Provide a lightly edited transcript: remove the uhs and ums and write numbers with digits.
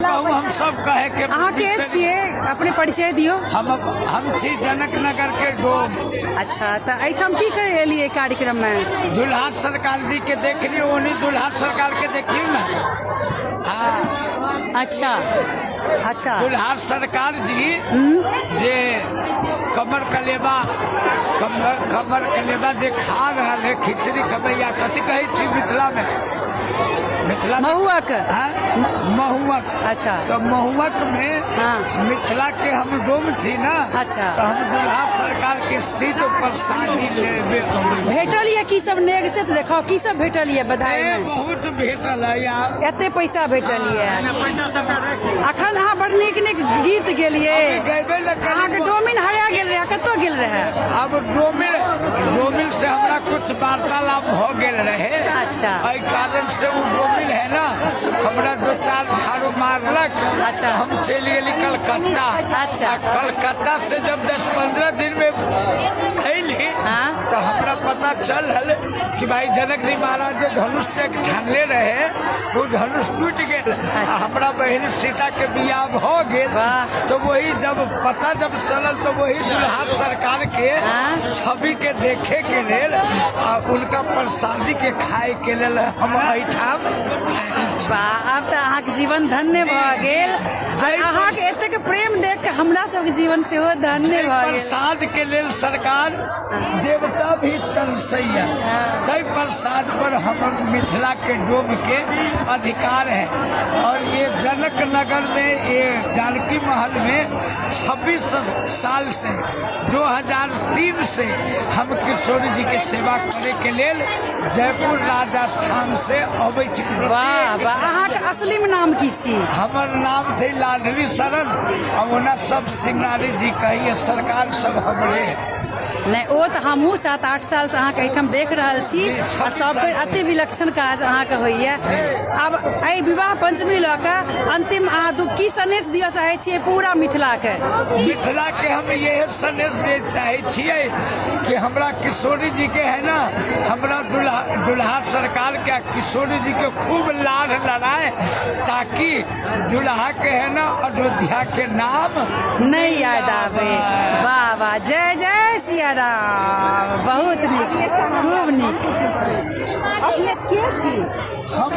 कहू हम सब कहे के अहाँ के छियै? अपने परिचय दियौ। हम छी जनक नगर के डोम। अच्छा, तऽ एहिठाम की करे एलियै कार्यक्रम में? दुल्हा सरकार जी के देख लियौ, ओनी दुल्हा सरकार के देखियौ ना। हाँ। अच्छा अच्छा। दुल्हा सरकार जी जे कमर कलेबा कमर कलेबा जे खा रहल है, खिचड़ी खबैया, कथी कहै छी मिथिला में? मिथिला में- महुअक। हाँ? महुअक। अच्छा। तो महुअक में हाँ। मिथिला के हम डोम छी ना। अच्छा। तो हम दुल्हा सरकार के सीट पर शादी लेबे अबै। भेटल ये की सब नेग से? तऽ देखो की सब भेटल ये बधाई ए, में? बहुत भेटल है यार। एते पैसा भेटल ये। अखन अहाँ बड़ नीक नीक गीत गेलिए। गएबे न करी। अहाँके डोमिन हरा गेल रहे, कतऽ गेल रहे? अब डोमिल से हमरा कुछ वार्तालाप हो गेल रहे। अच्छा। एहि कारण से वो डोमिल है ना, हमरा दो चार झाड़ू मारलक। अच्छा। हम चलि गेली कलकत्ता। अच्छा। आ कलकत्ता से जब 10-15 दिन में अयली हाँ। तो हमरा पता चल हल कि भाई जनक जी महाराज जे धनुष से ठानले रहे वो धनुष टूट गेल। अच्छा। आ हमरा बहन सीता के बियाह भ गेल। वाह। तो वही जब पता जब चलल तो वही दुल्हा सरकार के हाँ। छवि के देखे के लेल आ उनका प्रसादी के खाए के लेल हम एहिठाम आयल छी। वाह, आब तऽ अहाँके जीवन धन्य भऽ गेल। जय अहाँके एतेक प्रेम देख के हमरा सबके जीवन सेहो धन्य जय भऽ गेल। प्रसाद के लेल सरकार देवता भी तरसैया, तै प्रसाद पर हमर मिथिला के डोम के अधिकार है। और ये जनक नगर में, ये जानकी महल में 26 साल से 2003 से हम किशोरी जी के सेवा करे के लेल जयपुर राजस्थान से अबै छी। वाह वाह। अहाँके असली में नाम की छी? हमर नाम छै लाडली शरण, आ ओना सब सिंगारी जी कहिए, सरकार सब हमरे। नहि, ओ तऽ हमहूँ 7-8 सालसँ अहाँके एहिठाम देख रहल छी आ सब बेर अति विलक्षण काज अहाँके होइए। आब एहि विवाह पंचमी लऽ कऽ अंतिम अहाँ दू की सन्देश दिअ चाहै छियै पूरा मिथिलाके? मिथिला के हम यह संदेश दे चाहे छियै कि हमरा किशोरी जी के है ना, हमरा दुल्हा सरकार के किशोरी जी के खूब लाड़ लड़ाए, ताकि दुल्हा के है ना अयोध्या के नाम नहीं याद आवे। वाह वाह, जय जय सिया राम। बहुत नीक, खूब नीक। अपने के छी? हम